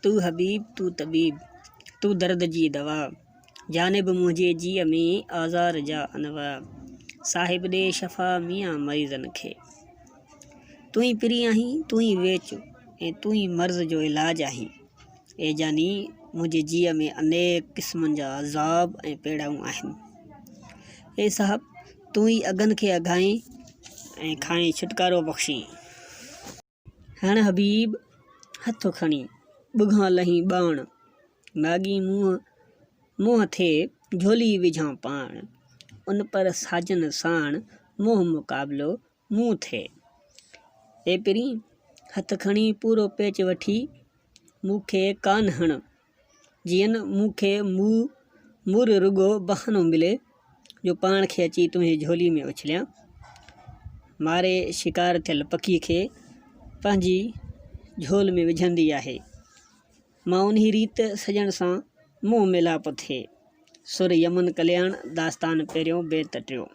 تون حبيب تون طبيب، تون درد جي دوا، جانب منهنجي جيء ۾ آزار جا انواع، صاحب ڏي شفا ميان مريضن کي. تون ئي پرين آهين، تون ئي ويچ ۽ تون ئي مرض جو علاج آهين. اي جاني! منهنجي جيء ۾ انيڪ قسمن جا عذاب ۽ پيڙائون آهن. اي صاحب! تون ئي اگهن کي اگهائين ۽ کانئن ڇوٽڪارو بخشين. هڻ حبيب هٿ کڻي، ٻگهان لهين ٻاڻ. ماڳهين منهن منهن ٿئي، جهولي وجهان پاڻ. ان پر ساجن ساڻ، منهن مقابلو مون ٿئي. اي پرين! هٿ کڻي پورو پيچ وٺي، مون کي ڪانه هڻ. جيئن مون کي مور رڳو بهانو ملي جو پاڻ کي اچي تنهنجي جهولي ۾ اڇليان. ماري شڪار ٿيل پکي کي پنهنجي جهول ۾ وجهندي آهي. مان انهي ريت سڄڻ سان منهن ميلاپ ٿئي. سر يمن ڪلياڻ، داستان پهريون، بيت ٽيون.